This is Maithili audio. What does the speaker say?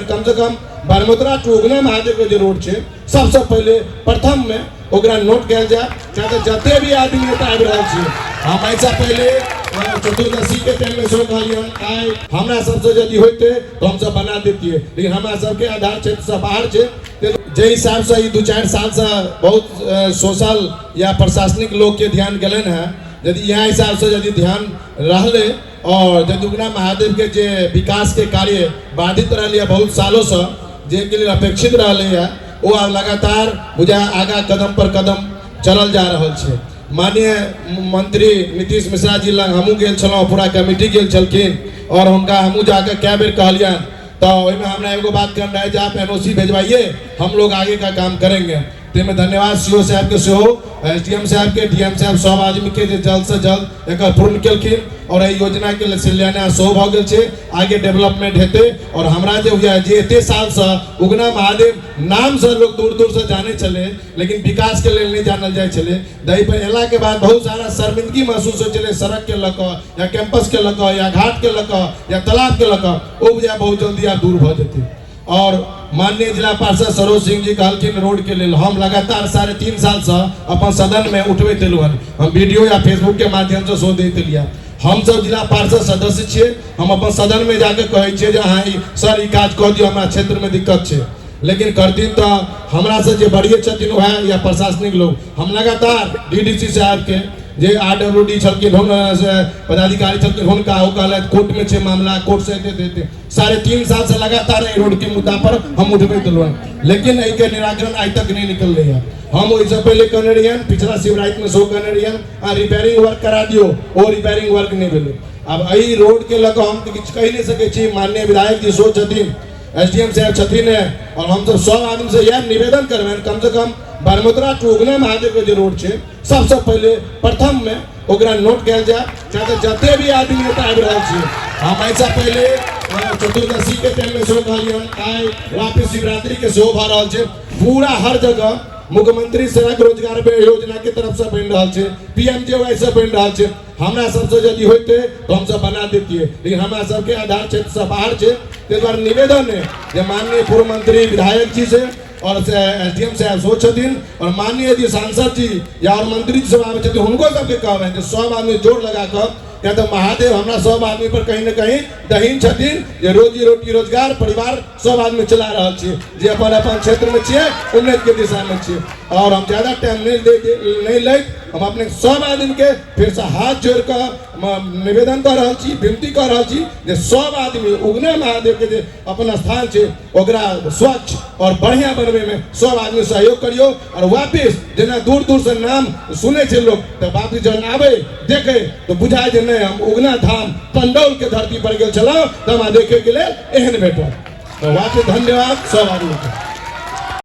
कम से कम बरमोतरा टू उगना महादेव के जे रोड छै, सबसे पहिले प्रथम में ओकरा नोट कयल जाय। चाहे तऽ जते भी आदमी एतऽ आबि रहल छियै, हम एहिसँ पहिले चतुर्दशी के टाइम में सेहो कहलियनि, आइ हमरा सबसँ यदि होइते तऽ हमसब बना देतियै, लेकिन हमरा सबके आधार क्षेत्रसँ बाहर छै। जाहि हिसाबसँ ई 2-4 सालसँ बहुत सोशल या प्रशासनिक लोकके ध्यान गेलनि हेँ, यदि इएह हिसाबसँ यदि ध्यान रहलै और यदि उगना महादेव के जे विकास के कार्य बाधित रहलै बहुत सालों से, जे के लेल अपेक्षित रहलै है, ओ आब लगातार बुझा आगा कदम पर कदम चलल जा रहल छै। माननीय मंत्री नीतीश मिश्रा जी लग हमहूँ गेल छलहुँ, पूरा कमिटी गेल छलखिन और हुनका हमहूँ जाके कए बेर कहलियनि, तऽ ओहिमे हमरा एगो बात कहने रहै जे आप एनओसी भेजवाइए, हम लोग आगे का काम करेंगे। ताहिमे धन्यवाद सी ओ साहबके सेहो, एस डी एम साहबके, डी एम साहब, सब आदमीके जे जल्द से जल्द एकर पूर्ण केलखिन और एहि योजनाके लेल शिलान्यास सेहो भऽ गेल छै। आगे डेवलपमेंट हेतै और हमरा जे हुए जे एते सालसँ उगना महादेव नामसँ लोक दूर दूरसँ जानै छलै, लेकिन विकासके लेल नहि जानल जाइ छलै, दही पर अयलाके बाद बहुत सारा शर्मिंदगी महसूस होइ छलै सड़कके लऽ कऽ या कैंपसके लऽ कऽ या घाटके लऽ कऽ या तालाबके लऽ कऽ, ओ बुझाय बहुत जल्दी आब दूर भऽ जेतै। और माननीय जिला पार्षद सरोज सिंह जी कहलखिन रोड के लेल, हम लगातार 3.5 सालसँ अपन सदन में उठबैत एलहुँ हन। हम वीडियो या फेसबुक के माध्यमसँ सेहो दैत एलियै। हमसब जिला पार्षद सदस्य छियै, हम अपन सदन में जाके कहै छियै जे अहाँ सर ई काज कऽ दियौ, हमरा क्षेत्र में दिक्कत छै, लेकिन करथिन तऽ हमरा से जे बड़िए छथिन वएह या प्रशासनिक लोग। हम लगातार डीडीसी साहबके जे आर डब्ल्यू डी छलखिन से पदाधिकारी छलखिन हुनका, ओ कहलथि कोर्ट में छै मामला, कोर्ट से एते एते 3.5 साल से लगातार एहि रोड के मुद्दा पर हम उठबैत एलहुँ, लेकिन एहिके निराकरण आइ तक नहि निकललै हँ। हम ओहिसँ पहिले कहने रहियनि, पिछला शिवरात्रिमे सेहो कहने रहियनि, अहाँ रिपेयरिंग वर्क करा दियौ, ओ रिपेयरिंग वर्क नहि भेलै। आब एहि रोडके लऽ कऽ हम तऽ किछु कहि नहि सकै छी। माननीय विधायक जी सेहो छथिन, एस डी एम साहब छथिन और हमसब सब आदमीसँ इएह निवेदन करबनि, कम से कम बरमोतरा टू उगना महादेव के जे रोड छै, सबसे पहिले प्रथम में ओकरा नोट कयल जाय। चाहे तऽ जते भी आदमी एतऽ आबि रहल छियै, हम एहिसँ पहिले चतुर्दशी के टाइम में सेहो कहलियनि, आइ वापिस शिवरात्रि के सेहो भऽ रहल छै। पूरा हर जगह मुख्यमंत्री सड़क रोजगार योजना के तरफ से बनि रहल छै, पी एम जे वाई से बनि रहल छै। हमरा सबसँ यदि होइते तऽ हमसब बना देतियै, लेकिन हमरा सबके आधार क्षेत्रसँ बाहर छै। ताहि दुआरे निवेदन है जे माननीय पूर्व मंत्री विधायक जी से और एस डी एम साहब सेहो छथिन और माननीय यदि सांसद जी या और मंत्री जी सब आबै छथिन, हुनको सबके कहबनि जे सब आदमी जोर लगा कऽ, किया तऽ महादेव हमरा सब आदमी पर कहीं ने कहीं दहीन छथिन जे रोजी रोटी रोजगार परिवार सब आदमी चला रहल छियै, जे अपन अपन क्षेत्रमे छियै, उन्नतिके दिशामे छियै। और हम ज्यादा टाइम नहि लैत हम अपने सब आदमीके फेरसँ हाथ जोड़ि कऽ निवेदन कऽ रहल छी, विनती कऽ रहल छी जे सब आदमी उगना महादेवके जे अपन स्थान छै ओकरा स्वच्छ और बढ़िया बनबै में सब आदमी सहयोग करियौ और वापिस जेना दूर दूर से नाम सुनै छै लोग, तऽ वापिस जहन आबै देखे तऽ बुझाय जे नहि, हम उगना धाम पंडौल के धरती पर गेल छलहुँ तऽ हमरा देखे के लेल एहन भेटल। तऽ वापिस धन्यवाद सब आदमी के।